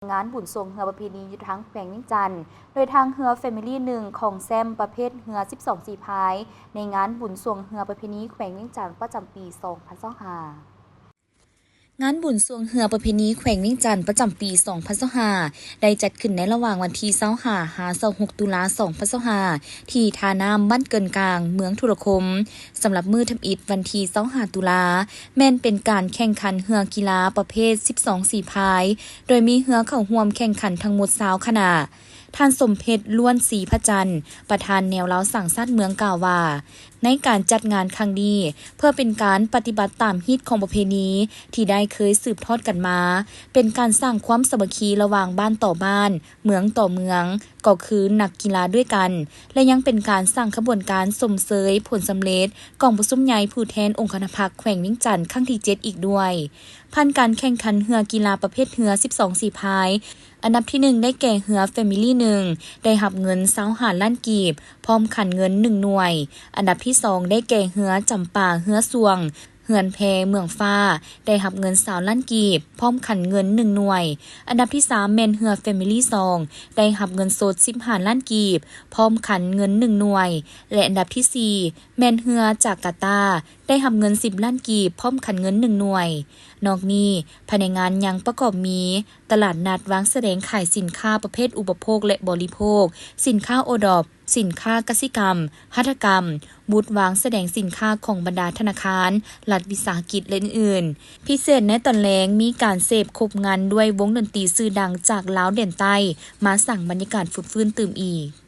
ງານບຸນຊ່ວງເຮືອປະເພນີຢູ່ທາງແຂວງວຽງຈັນ ໂດຍທາງເຮືອ Family ໜຶ່ງ ຄອງແຊ້ມປະເພດເຮືອສິບສອງສີພາຍ ໃນງານບຸນຊ່ວງເຮືອປະເພນີແຂວງວຽງຈັນ ປະຈຳປີສອງພັນຊາວຫ້າ. ງານບຸນຊ່ວງເຮືອປະເພນີແຂວງວຽງຈັນ ປະຈຳປີສອງພັນຊາວຫ້າ ໄດ້ຈັດຂຶ້ນໃນລະຫວ່າງວັນທີຊາວຫ້າ ຫາ ຊາວຫົກ ຕຸລາ ສອງພັນຊາວຫ້າ ທີ່ທ່ານ້ຳບ້ານເກີນກາງ ເມືອງທຸລະຄົມ. ສຳລັບມື້ທຳອິດວັນທີຊາວຫ້າ ຕຸລາ ແມ່ນເປັນການແຂ່ງຂັນເຮືອກິລາປະເພດສິບສອງສີພາຍ ໂດຍມີເຮືອເຂົ້າຮ່ວມແຂ່ງຂັນທັງໝົດຊາວຄະນະ. ທ່ານ ສົມເພັດ ລ້ວນສີພະຈັນ ປະທານແນວລາວສ້າງຊາດເມືອງ ກ່າວວ່າ ໃນການຈັດງານຄັ້ງນີ້ ເພື່ອເປັນການປະຕິບັດຕາມຮີດຄອງປະເພນີທີ່ໄດ້ເຄີຍສືບທອດກັນມາ, ເປັນການສ້າງຄວາມສາມັກຄີລະຫວ່າງບ້ານຕໍ່ບ້ານ, ເມືອງຕໍ່ເມືອງ, ກໍຄືນັກກິລາດ້ວຍກັນ ແລະ ຍັງເປັນການສ້າງຂະບວນການຊົມເຊີຍຜົນສຳເລັດກອງປະຊຸມໃຫຍ່ຜູ້ແທນອົງຄະນະພັກແຂວງວຽງຈັນຄັ້ງທີເຈັດອີກດ້ວຍ. ຜ່ານການແຂ່ງຂັນເຮືອກິລາປະເພດເຮືອສິບສອງສີພາຍ, ອັນດັບທີໜຶ່ງ ໄດ້ແກ່ເຮືອ Family ໜຶ່ງ ໄດ້ຮັບເງິນຊາວຫ້າລ້ານກີບ ພ້ອມຂັນເງິນໜຶ່ງໜ່ວຍ. ອັນດັບທີສອງ ໄດ້ແກ່ເຮືອຈຳປາ ເຮືອຊ່ວງ ເຮືອນແພ ເມືອງຟ້າ ໄດ້ຮັບເງິນຊາວລ້ານກີບ ພ້ອມຂັນເງິນໜຶ່ງໜ່ວຍ. ອັນດັບທີສາມ ແມ່ນເຮືອ Family ສອງ ໄດ້ຮັບເງິນສົດສິບຫ້າລ້ານກີບ ພ້ອມຂັນເງິນໜຶ່ງໜ່ວຍ ແລະ ອັນດັບທີສີ່ ແມ່ນເຮືອຈາກາຕາ ໄດ້ຮັບເງິນສິບລ້ານກີບ ພ້ອມຂັນເງິນໜຶ່ງໜ່ວຍ. ນອກນີ້, ພາຍໃນງານຍັງປະກອບມີ ຕະຫຼາດນັດວາງສະແດງຂາຍສິນຄ້າປະເພດອຸປະໂພກ ແລະ ບໍລິໂພກ, ສິນຄ້າໂອດອບ, ສິນຄ້າກະສິກຳ, ຫັດຖະກຳ, ບູດວາງສະແດງສິນຄ້າຂອງບັນດາທະນາຄານ, ລັດວິສາຫະກິດ ແລະ ອື່ນໆ. ພິເສດໃນຕອນແລງມີການເສບຄົບງັນດ້ວຍວົງດົນຕີຊື່ດັງຈາກລາວແດນໃຕ້ ມາສ້າງບັນຍາກາດຟົດຟື້ນຕື່ມອີກ.